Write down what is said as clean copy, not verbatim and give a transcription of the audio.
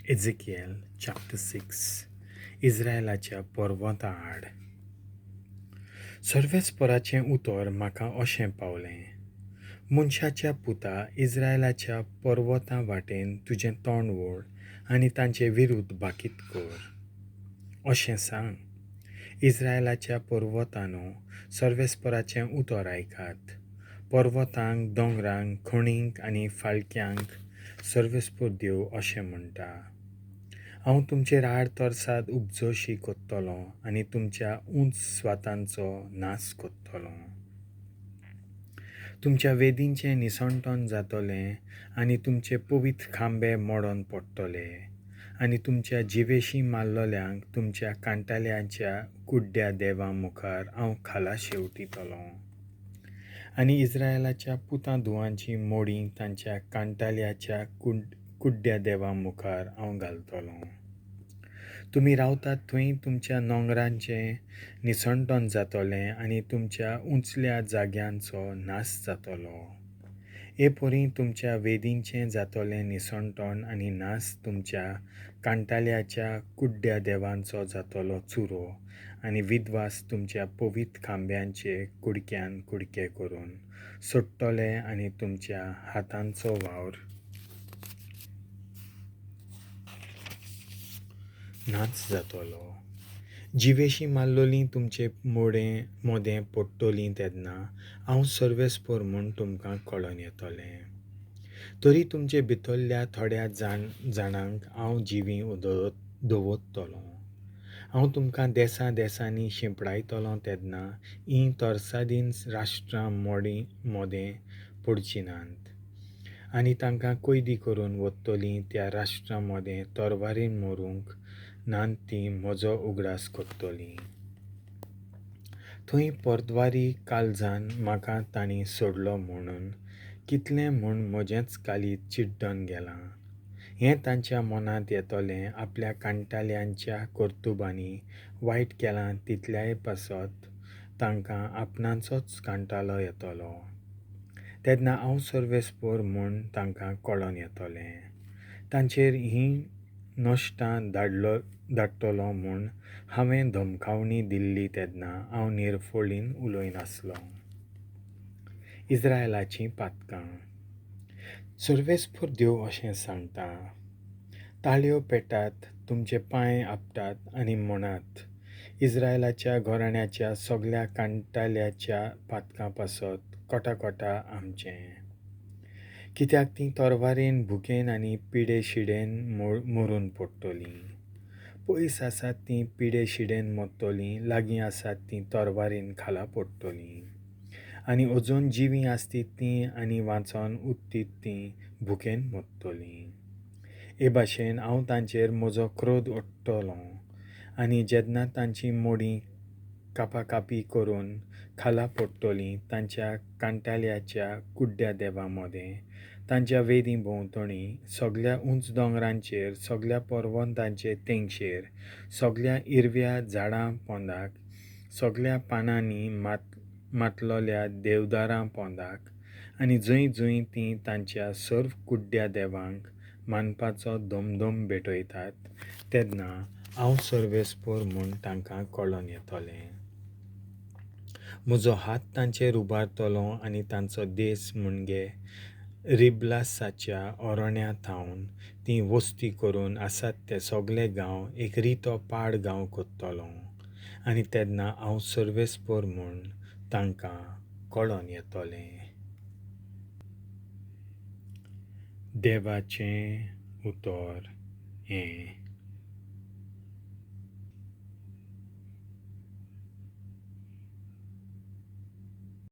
Ezekiel chapter 6. इस्रायलाच्या पर्वता आड. सर्वेस्पराचें उतर म्हाका अशें पावलें, मनशाच्या पुता, इस्रायलाच्या पर्वता वाटेन तुजें तोंड वळ आनी तांचे विरुद्ध भाकीत कर. अशें सांग, इस्रायलाच्या पर्वतानो, सर्वेस्पराचें उतर आयकात. पर्वतांक, दोंगरांक, खणींक आनी फाळक्यांक सर्वेस्पर देव अशें म्हणटा, हांव तुमचेर आड तरसाद उपजोशी कोत्तलों आनी तुमच्या उंच स्वातांचो नाश कोत्तलों. तुमच्या वेदींचें निसणटण जातलें आनी तुमचे पवित्र खांबे मोडोन पडटले आनी तुमच्या जिवेशी मारलेल्यांक तुमच्या कांटाल्यांच्या कुड्ड्या देवां मुखार हांव खाला शेवटितलों. आनी इस्रायलाच्या पुतां धुवांची मोडीं तांच्या कांटाल्याच्या कुड्ड्या देवां मुखार हांव घालतलों. तुमी रावतात थंय तुमच्या नोंगरांचें निसणटण जातलें आनी तुमच्या उंचल्या जाग्यांचो नाश जातलो. हे परी तुमच्या वेदींचें जातलें निसणटण आनी नाश, तुमच्या कांटाल्याच्या कुड्ड्या देवांचो जातलो चुरो आनी विद्वास तुमच्या पवित्र खांब्यांचे कुडक्यान कुडके करून सोडटले आनी तुमच्या हातांचो वावर नाच जातलो. जिवेशी मारलोलीं तुमचे मोडें मोदें पडटलीं तेन्ना हांव सर्वेस्पर म्हूण तुमकां कळोन येतलें. तरी तुमचे भितरल्या थोड्या जाणांक हांव जिवीं दवरतलों. हांव तुमकां देसा देसांनी शिंपडायतलों तेन्ना हीं तरसादीन राष्ट्रां मोडीं मोदें पडचीं नात आनी तांकां कैदी करून वतलीं त्या राष्ट्रां मोदें तरवारीन मरूंक नात तीं म्हजो उगडास करतलीं. थंय परद्वारी काळजान म्हाका तांणी सोडलो म्हणून कितलें म्हूण म्हजेंच कालीत चिड्डन गेलां हें तांच्या मनांत येतलें. आपल्या कांटाल्यांच्या कर्तुबांनी वायट केलां तितल्याय पासत तांकां आपणाचोच कांटालो येतलो. तेन्ना हांव सर्वेस्पर म्हूण तांकां कळोन येतलें. तांचेर हीं नश्टां धाडटलो म्हूण हांवें धमकावणी दिल्ली तेन्ना हांव निर्फळीन उलयनासलों. इस्रायलाचीं पातकां. सर्वेस्पर देव अशें सांगता, ताळयो पेटात, तुमचे पांय आपटात आनी म्हणात, इस्रायलाच्या घराण्याच्या सगल्या कांटाल्याच्या पातकां पासत कोटाकोटा आमचें. कित्याक तीं तरवारेन, भुकेन आनी पिडे शिडेन मरून पडटलीं. पयस आसात तीं पिडे शिडेन मरतलीं, लागीं आसात तीं तरवारेन खाला पडटलीं आनी अजून जिवीं आसतीत तीं आनी वांचोन उत्तीत तीं भुकेन मरतलीं. हे भाशेन हांव तांचेर म्हजो क्रोध ओडटलों आनी जेन्ना तांची मोडीं कापाकापी करून खाला पडटलीं तांच्या कांटाल्याच्या कुड्ड्या देवां मोदें, तांच्या वेदीं भोंवतणी, सगल्या उंच दोंगरांचेर, सगल्या पर्वतांचे तेंगशेर, सगल्या हिरव्या झाडां पोंदाक, सगल्या पानांनी मातलोल्या देवदारां पोंदाक आनी जंय जंय तीं तांच्या सर्व कुड्ड्या देवांक मानपाचो दमदम भेटयतात तेन्ना हांव सर्वेस्पर म्हूण तांकां कळोन येतलें. म्हजो हात तांचेर उबारतलो आनी तांचो देस म्हणजे रिब्लासाच्या अरण्या थावन तीं वस्ती करून आसात ते सगले गांव एक रितो पाड गांव करतलो आनी तेन्ना हांव सर्वेस्पर म्हूण तांकां कळोन येतलें. देवाचें उतर हें.